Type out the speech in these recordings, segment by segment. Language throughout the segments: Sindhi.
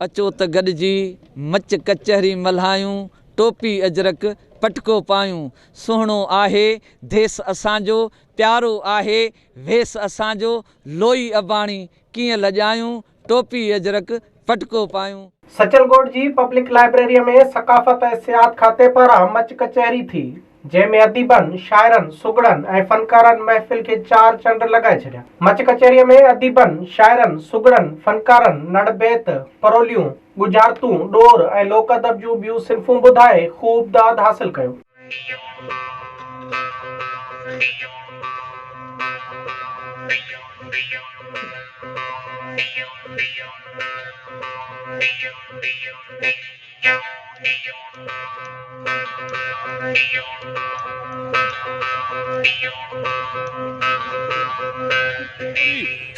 اچو ته گڏجي مچ ڪچهري ملهايون، ٽوپي اجرڪ پٽڪو پايون. سهڻو آهي ديس اسان جو، پيارو آهي ويس اسان جو، لوئي اباڻي ڪيئن لڄايون، ٽوپي اجرڪ پٽڪو پايون. سچل ڳوٺ جي پبلڪ لائبريريء ۾ ثقافت ۽ سياحت کاتي پاران مچ ڪچهري ٿي، جنهن ۾ اديبن، شاعرن، سگهڙن ۽ فنڪارن محفل کي چار چنڊ لڳائي ڇڏيا. مچ ڪچهريء ۾ اديبن، شاعرن، سگهڙن، فنڪارن، نڙ بيت، پروليون، ڳجهارتون، ڏور ۽ لوڪ ادب جون ٻيون صنفون ٻڌائي خوب داد حاصل ڪيو.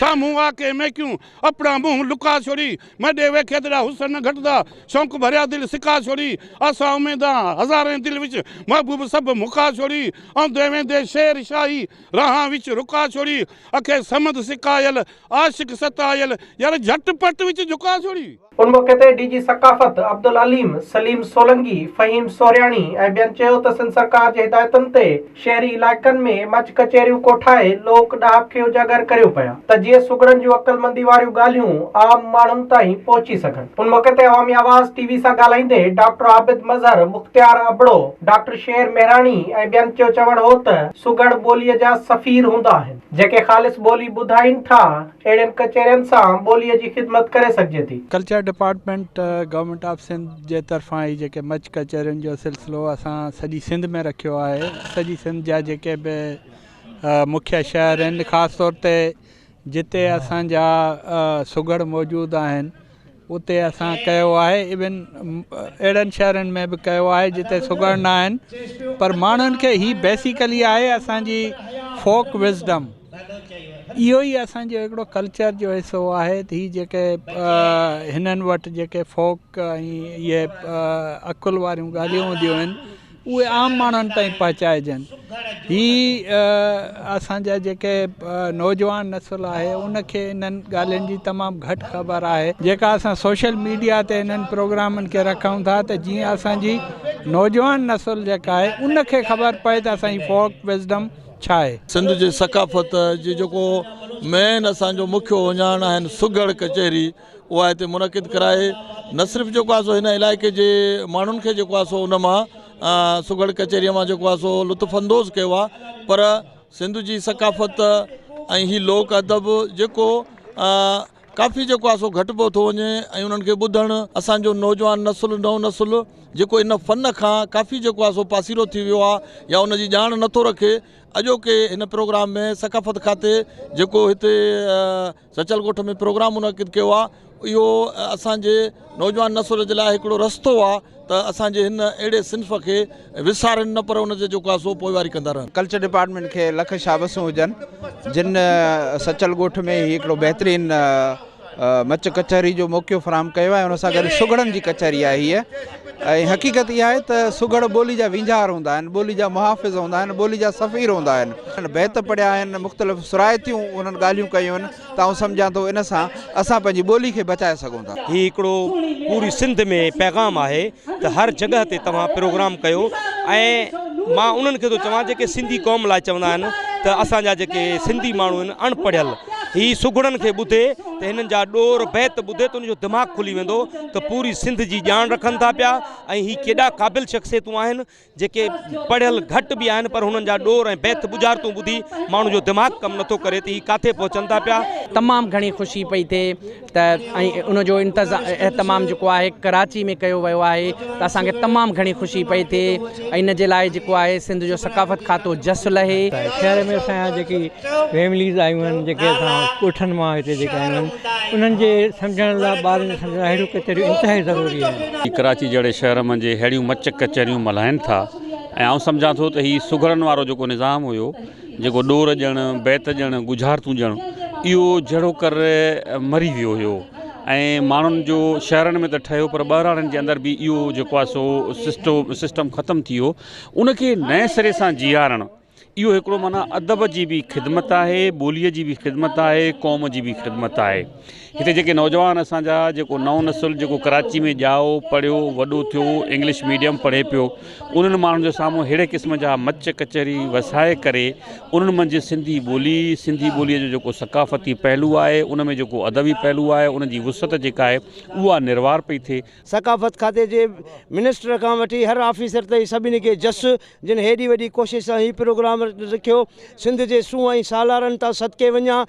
سامهون آ ڪي ميڪيون اپڻا منهن لڪا ڇوڙي ميڏي ويکي تيڏا حسن نه گهٽدا شوق ڀريا دل سڪا ڇوڙي آسان اميدان هزارين دل وچ محبوب سڀ مڪا ڇوڙي آندي ويندي شير شاهي راهان وچ رڪا ڇوڙي اکي صمد سڪايل عاشق ستايل يار جهٽ پٽ وچ جهڪا ڇوڙي. ان موقعي تي ڊي جي ثقافت عبدالعليم، سليم سولنگي، فهيم سورياڻي ۽ ٻين چيو ته سنڌ سرڪار جي هدايتن تي شهري علائقن ۾ مچ ڪچهريون ڪوٺائي لوڪ ڏاهپ کي اجاگر ڪريون پيا ته جيئن سگهڙن جون عقلمندي واريون ڳالهيون عام ماڻهن تائين پهچي سگهن. ان موقعي تي عوامي آواز ٽي وي سان ڳالهائيندي ڊاڪٽر عابد مظهر، مختيار ابڙو، ڊاڪٽر شير مهراڻي ۽ ٻين جو چوڻ هو ته سگهڙ ٻوليء جا سفير هوندا آهن جيڪي خالص ٻولي ٻڌائين ٿا، اهڙين ڪچهرين سان ٻوليء جي خدمت ڪري سگهجي ٿي. Culture department government of Sindh جي طرفان هي جيڪي مچ ڪچهرين جو سلسلو اسان سڄي سنڌ ۾ رکيو آهي سڄي سنڌ جا جيڪي به مکيه شهر آهن خاص طور تي جتي اسان جا سگهڙ موجود آهن اتي اسان ڪيو آهي ايون اهڙن شهرن ۾ به ڪيو آهي جتي سگهڙ نه آهن پر ماڻهن کي هي بيسيڪلي آهي اسان جي فوڪ وزڊم اهو ئي اسان جو هڪڙو ڪلچر جو حصو آهي ته هي جيڪي هنن وٽ جيڪي فوڪ ۽ اهي عقل واريون ڳالهيون هونديون آهن اهي عام ماڻهن تائين پهچائجن هي اسان جا جيڪي نوجوان نسل آهي ان کي انهن ڳالهين جي تمام گهٽ خبر آهي جيڪا اسان سوشل ميڊيا تي انهن پروگرامن کي رکون ٿا ته جيئن اسان جي نوجوان نسل جيڪا آهي ان کي خبر پئي ته اسان جي فوڪ وزڊم ڇا آهي؟ سنڌ جي ثقافت جي جيڪو مين اسان جو مکيو اهڃاڻ آهن سگهڙ ڪچهري اها هتي منعقد ڪرائي نه صرف جيڪو آهي سو هن علائقي جي ماڻهن کي جيڪو آهي سو ان مان سگهڙ ڪچهري مان جيڪو آهي سو لطف اندوز ڪيو آهي پر سنڌ جي ثقافت ۽ هي لوڪ ادب جيڪو ڪافي جيڪو آهي سو گهٽبو ٿو وڃي ۽ انهن کي ٻڌڻ اسان جو نوجوان نسل نئون نسل جيڪو ان فن کان ڪافي جيڪو آهي سو پاسيرو ٿي ويو آهي يا ان جي ڄاڻ نٿو رکي اڄوڪي هن پروگرام ۾ ثقافت کاتي جيڪو هتي سچل ڳوٺ ۾ پروگرام منعقد ڪيو آهي اهو اسان جي نوجوان نسل جي لاء هڪڙو رستو آهي ته اسان جي هن اهڙي صنف کي وسارين نه پر ان جي جيڪو آهي سو پوئواري ڪندا رهن. ڪلچر ڊپارٽمينٽ کي لک شابسون هجن جن سچل ڳوٺ ۾ هي هڪڙو بهترين مچ ڪچهري جو موقعو فراهم ڪيو آهي ان سان گڏ سگهڙن جي ڪچهري آهي هيء ۽ حقيقت اها آهي ته سگهڙ ٻولي جا وينجهار هوندا آهن ٻولي جا محافظ هوندا آهن ٻولي جا سفير هوندا آهن بيت پڙهيا آهن مختلف سرائتيون انهن ڳالهيون ڪيون آهن ته آئون سمجهان ٿو ان سان اسان پنهنجي ٻولي کي بچائي سگهون ٿا. هي هڪڙو پوري سنڌ ۾ پيغام آهي ته هر جڳهه تي توهان پروگرام ڪيو ۽ مان انهن کي ٿو چوان جيڪي سنڌي قوم لاء چوندا آهن ته اسان جا جيڪي سنڌي ماڻهو آهن اڻ پڙهيل هي سگهڙن کي ٻڌي ته هنن جا ڏور بيت ٻڌي ته ان جو دماغ کلي ويندو ته پوري سنڌ جي ڄاڻ رکن ٿا پيا ۽ هي ڪيڏا قابل شخصيتون آهن جيڪي پڙهيل گهٽ به آهن پر هنن جا ڏور ۽ بيت ٻجهارتون ٻڌي ماڻهو جو دماغ ڪم نٿو ڪري ته هي ڪاٿي پهچن ٿا پيا. تمام گهڻي خوشي پئي ٿئي ته ۽ ان جو انتظام اهتمام جيڪو آهي ڪراچي ۾ ڪيو ويو آهي ته اسان کي تمام گهڻي خوشي پئي ٿئي ۽ ان جي لاء جيڪو آهي سنڌ جو ثقافت کاتو جس لهي. شهر ۾ اسان جا جيڪي فيمليز آيون آهن جيڪي اسان ڳوٺن مان هتي جيڪي آيون آهن انهن جي سمجهڻ لاء ٻارن جي سمجهڻ لاء اهڙيون ڪچهريون انتهائي ضروري آهن. ڪراچي جهڙي شهر منجهه ههڙيون مچ ڪچهريون ملهائن ٿا ۽ آئون سمجهان ٿو ته هي سگهڙن وارو جيڪو نظام هيو جيڪو ڏور ڏيڻ بيت ڏيڻ ڳجهارتون ڏيڻ اهو جهڙوڪر مري ويو هيو ۽ ماڻهن جو شهرن ۾ ته ٺهيو پر ٻهراڙين جي اندر به اهو جيڪو آهي سو سسٽو سسٽم ختم ٿي ويو ان کي نئين سري سان جيئارڻ. اهو هڪڙو معنيٰ ادب جي به خدمت آهي، ٻوليء جي به خدمت آهي، قوم جي به خدمت آهي. هتي جيڪي نوجوان اسان جا جيڪو نئون نسل جيڪو ڪراچي ۾ ڄائو، پڙهيو، وڏو ٿيو، انگلش ميڊيم پڙهي پيو، انهن ماڻهن جي سامهون ههڙي قسم جا مچ ڪچهري وسائي ڪري انهن منجهه سنڌي ٻولي، سنڌي ٻوليء جو جيڪو ثقافتي پهلو آهي، ان ۾ جيڪو ادبي پهلو آهي، ان جي وسعت جيڪا آهي، اها نروار پئي ٿئي. ثقافت کاتي جي منسٽر کان وٺي هر آفيسر تائين سڀني کي جس جن هيڏي وڏي ڪوشش سان هي پروگرام رکيو. سنڌ جي سونهن ۽ سالارن تان صدقي وڃان.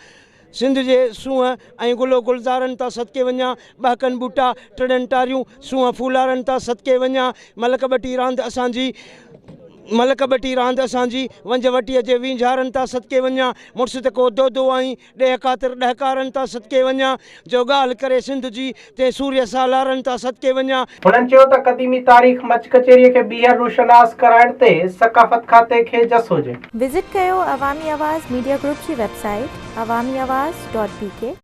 سنڌ جي سونهن ۽ گل و گلزارن تان صدقي وڃان. ٻهڪن ٻوٽا، ٽڙن ٽاريون، سونهن ڦولارن تان صدقي وڃان. ملڪ ٻٽي راند اسان جي، ملڪ ٻٽي راند اسان جي، ونجهه وٽيء جي وينجهارن تان صدقي وڃان. مڙس ته ڪو دودو آهين، ڏيهه خاطر ڏهڪارن تان صدقي وڃان، جو ڳالهه ڪري سنڌ جي، تنهن سورهيه سالارن تان صدقي وڃان. هنن چيو ته قديمي تاريخ مچ ڪچهريء کي ٻيهر روشناس ڪرائڻ تي ثقافت کاتي کي جس هجي. وزٽ ڪيو عوامي آواز ميڊيا گروپ جي website Awami Awaz dot B K.